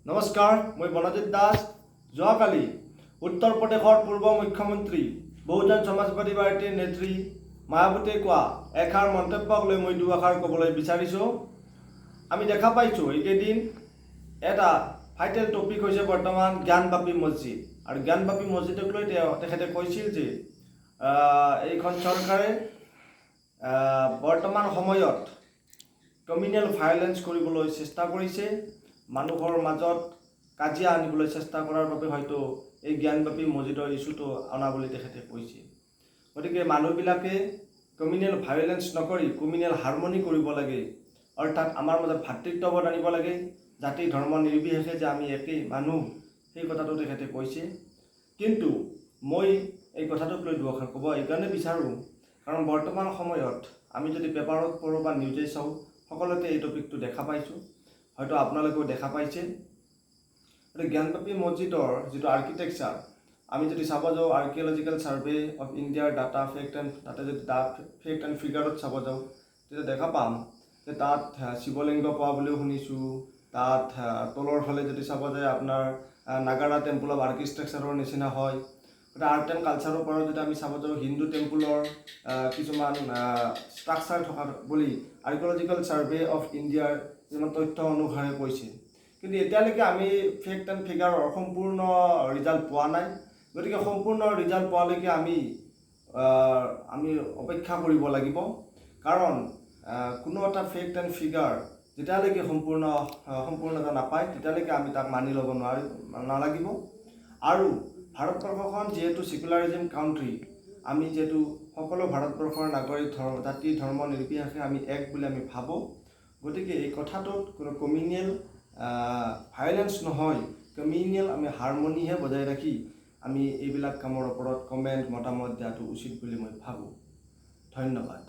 নমস্কাৰ, মই বনজিৎ দাস। যোৱাকালি উত্তৰ প্ৰদেশৰ পূৰ্ব মুখ্যমন্ত্ৰী, বহুজন সমাজবাদী পাৰ্টীৰ নেত্ৰী মায়াৱতীয়ে কোৱা এষাৰ মন্তব্যক লৈ মই দুআষাৰ ক'বলৈ বিচাৰিছোঁ। আমি দেখা পাইছোঁ, এইকেইদিন এটা ভাইটেল টপিক হৈছে বৰ্তমান জ্ঞানবাপী মছজিদ। আৰু জ্ঞানবাপী মছজিদক লৈ তেখেতে কৈছিল যে এইখন চৰকাৰে বৰ্তমান সময়ত কমিউনেল ভায়লেঞ্চ কৰিবলৈ চেষ্টা কৰিছে, মানুহৰ মাজত কাজিয়া আনিবলৈ চেষ্টা কৰাৰ বাবে হয়তো এই জ্ঞানবাপী মছজিদৰ ইছ্যুটো অনা বুলি তেখেতে কৈছে। গতিকে মানুহবিলাকে কমিউনেল ভায়লেঞ্চ নকৰি কমিউনেল হাৰমনি কৰিব লাগে, অৰ্থাৎ আমাৰ মাজত ভাতৃত্ববোধ আনিব লাগে, জাতি ধৰ্ম নিৰ্বিশেষে যে আমি একেই মানুহ, সেই কথাটো তেখেতে কৈছে। কিন্তু মই এই কথাটোক লৈ দুআষাৰ ক'ব এইকাৰণে বিচাৰোঁ, কাৰণ বৰ্তমান সময়ত আমি যদি পেপাৰত পঢ়োঁ বা নিউজে চাওঁ, সকলোতে এই টপিকটো দেখা পাইছোঁ, হয়তো আপোনালোকেও দেখা পাইছে। গতিকে জ্ঞানবাপী মছজিদৰ যিটো আৰ্কিটেকচাৰ, আমি যদি চাব যাওঁ, আৰ্কিঅলজিকেল ছাৰ্ভে অফ ইণ্ডিয়াৰ ডাটা ফেক্ট এণ্ড তাতে যদি ফেক্ট এণ্ড ফিগাৰত চাব যাওঁ, তেতিয়া দেখা পাম যে তাত শিৱলিংগ পোৱা বুলিও শুনিছোঁ। তাত তলৰ ফালে যদি চাব যায়, আপোনাৰ নাগাৰা টেম্পল অফ আৰ্কিটেকচাৰৰ নিচিনা হয়। গতিকে আৰ্ট এণ্ড কালচাৰৰ পৰা যদি আমি চাব যাওঁ, হিন্দু টেম্পলৰ কিছুমান ষ্ট্ৰাকচাৰ থকা বুলি আৰ্কিঅলজিকেল ছাৰ্ভে অফ ইণ্ডিয়াৰ কিছুমান তথ্য অনুসাৰে কৈছে। কিন্তু এতিয়ালৈকে আমি ফেক্ট এণ্ড ফিগাৰৰ সম্পূৰ্ণ ৰিজাল্ট পোৱা নাই। গতিকে সম্পূৰ্ণ ৰিজাল্ট পোৱালৈকে আমি অপেক্ষা কৰিব লাগিব, কাৰণ কোনো এটা ফেক্ট এণ্ড ফিগাৰ যেতিয়ালৈকে সম্পূৰ্ণতা নাপায়, তেতিয়ালৈকে আমি তাক মানি ল'ব নালাগিব। আৰু ভাৰতবৰ্ষখন যিহেতু ছেকুলাৰিজিম কাউণ্ট্ৰি, আমি যিহেতু সকলো ভাৰতবৰ্ষৰ নাগৰিক, ধৰ্ম জাতি ধৰ্ম নিৰ্বিশেষে আমি এক বুলি আমি ভাবোঁ। গতিকে এই কথাটোত কোনো কমিউনেল ভায়লেঞ্চ নহয়, কমিউনেল আমি হাৰমনিহে বজাই ৰাখি আমি এইবিলাক কামৰ ওপৰত কমেণ্ট, মতামত দিয়াটো উচিত বুলি মই ভাবোঁ। ধন্যবাদ।